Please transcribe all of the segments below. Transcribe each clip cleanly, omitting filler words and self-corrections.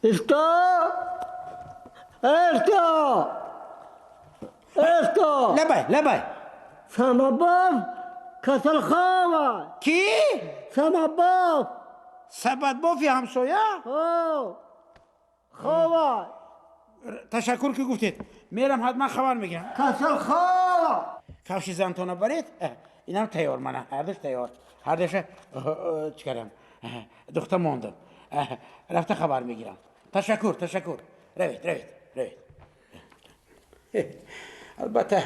Усто! Усто! Усто! Лаббай, лаббай. Самабов касалхона. Кӣ? Самабов. Сабадбофи ҳамсоя? Ҳо. Хова. Ташаккур, ки гуфтед. Мерам, ҳатман хабар мегирам. Касалхона. Кавши зантона баред. Инам тайёр, мана ҳардуш тайёр, ҳардуша чӣ кардам, духта мондам. Рафта хабар мегирам. Ташаккур, ташаккур. Равед, равед, равед. Албатта,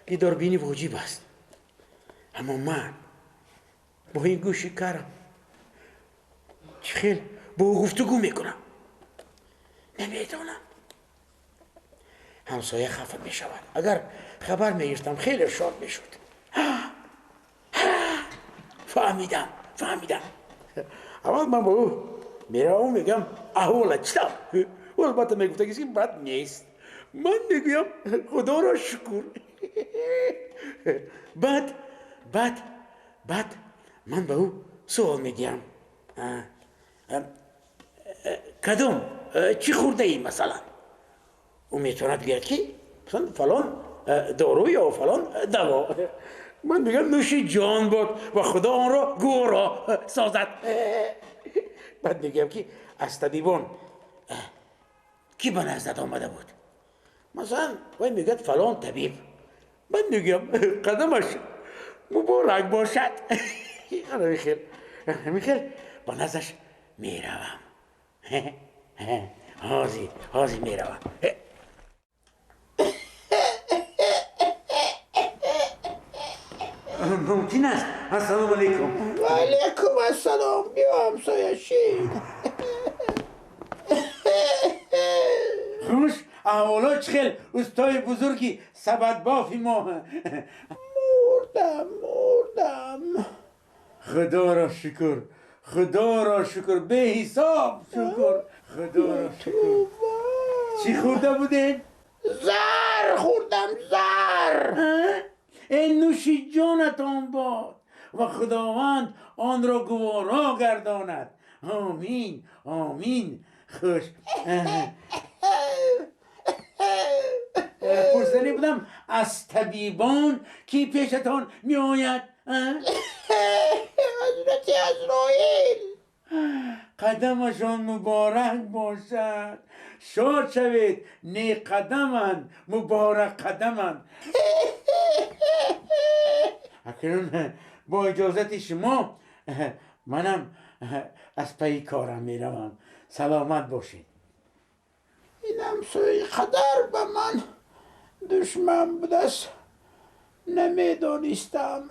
дидорбинӣ воҷиб аст, аммо ман бо ин гӯши карам чӣ хел бо ӯ гуфтугӯ мекунам, намедонам. Ҳамсоя хафа мешавад. Агар хабар мегирифтам, хеле шод мешуд. Фаҳмидам, фаҳмидам. Аввал ман бо ӯ меравам, мегӯям: «Аҳвола чӣ тавр?» Ӯ албатта мегуфта, ки бад нест. Ман мегӯям: «Худоро шукр». Баъд ман ба ӯ суол медиҳам: «Кадом чӣ хӯрдаӣ?» Масалан, ӯ метавонад гӯяд, ки масалан фалон дору ё фалон даво. Ман мегӯям: «Нӯши ҷон бод ва Худо онро гуворо созад». Баъд мегӯям, ки аз табибон кӣ ба наздат омада буд? Масалан, вай мегӯяд: «Фалон табиб». Ман мегӯям: «Қадамаш муборак бошад». Ҳамин хел, ҳамин хел ба наздаш меравам. Ҳозир, ҳозир меравам. Мумкин аст? Ассалому алайкум. Ва алайкум ассалом. Биё, ҳамсоя, шин. Хуш, аҳволо чӣ хел, устои бузурги сабадбофи мо? Мурдам, мурдам. Худоро шукр, Худоро шукр, беҳисоб шукр, Худоро шукр. Чӣ хӯрда будед? Зар хӯрдам, зар. Э, нӯши ҷонатон бод ва Худованд онро гуворо гардонад. Омин, омин. Хуш, пурсанӣ будам, аз табибон кӣ пешатон меояд? Ҳазрати Азроил. Қадамашон муборак бошад. Шод шавед, неқадаманд, муборак қадаманд. Акнун бо иҷозати шумо манам аз пайи корам меравам. Саломат бошед. Ин ҳамсоя қадар ба ман душман будааст, намедонистам.